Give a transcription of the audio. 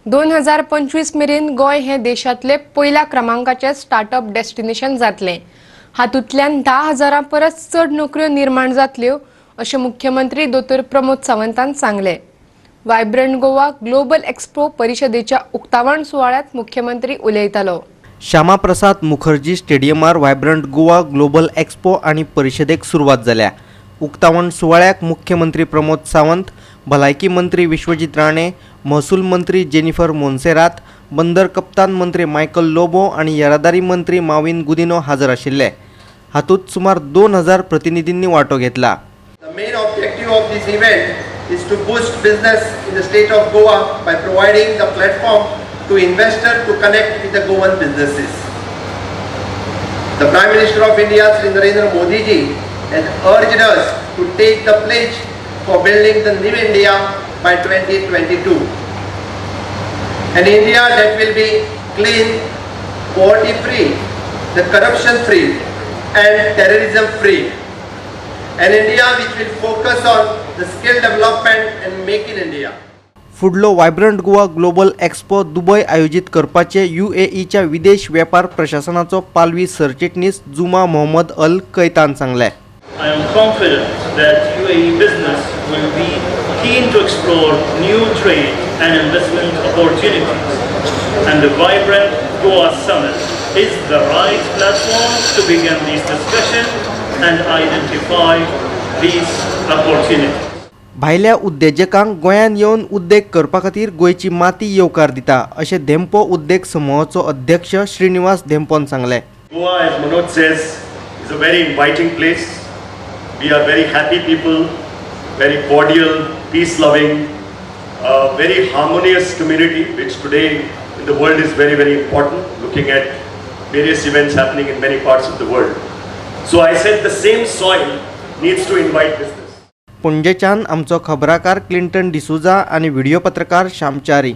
2025 मेरेन गोंय हें देशांतलें पयल्या क्रमांकाचें स्टार्टअप डेस्टिनेशन जातलें. हातूंतल्यान 10,000 परस चड नोकऱ्यो निर्माण जातल्यो, अशें मुख्यमंत्री दोतोर प्रमोद सावंतान सांगलें. वायब्रंट गोवा ग्लोबल एक्स्पो परिशदेच्या उक्तावण सुवाळ्यांत मुख्यमंत्री उलयतालो. श्यामाप्रसाद मुखर्जी स्टेडियमार व्हायब्रंट गोवा ग्लोबल एक्स्पो आनी परिशदेक सुरवात जाल्या. उक्तावण सुवाळ्याक मुख्यमंत्री प्रमोद सावंत, भलायकी मंत्री विश्वजीत राणे, महसूल मंत्री जेनिफर मोन्सेरात, बंदर कप्तान मंत्री मायकल लोबो आनी येरादारी मंत्री माविन गुदिनो हाजर आशिल्ले. हातूंत सुमार 2000 प्रतिनिधींनी वांटो घेतला. The main objective of this event is to boost business in the state of Goa by providing the platform to investors to connect with the Goan businesses. The Prime Minister of India, Sri Narendra Modi ji, has urged us to take the pledge for building the new India by 2022. An India that will be clean, poverty free, the corruption free and terrorism free. An India which will focus on the skill development and Make in India. फुडलो vibrant Goa global expo Dubai आयोजीत करपाचे युएईच्या विदेश वेपार प्रशासनाचो पालवी सरचिटणीस जुमा मोहम्मद अल कैतान सांगलें. I am confident that UAE business will be keen to explore new trade and investment opportunities, and the Vibrant Goa Summit is the right platform to begin these discussions and identify these opportunities. भायल्या उद्देजकांक गोंयांत येवन उद्देग करपा खातीर गोंयची माती येवकार दिता, अशें धेंपो उद्देग समुहाचो अध्यक्ष श्रीनिवास धेंपोन सांगलें. Goa, as Manoj says, is a very inviting place. We are very happy people, very cordial, peace-loving, very harmonious community, which today in the world is very, very important, looking at various events happening in many parts of the world. So I said the same soil needs to invite business. पणजेच्यान आमचो खबराकार Clinton D'Souza आनी video पत्रकार श्यामचारी.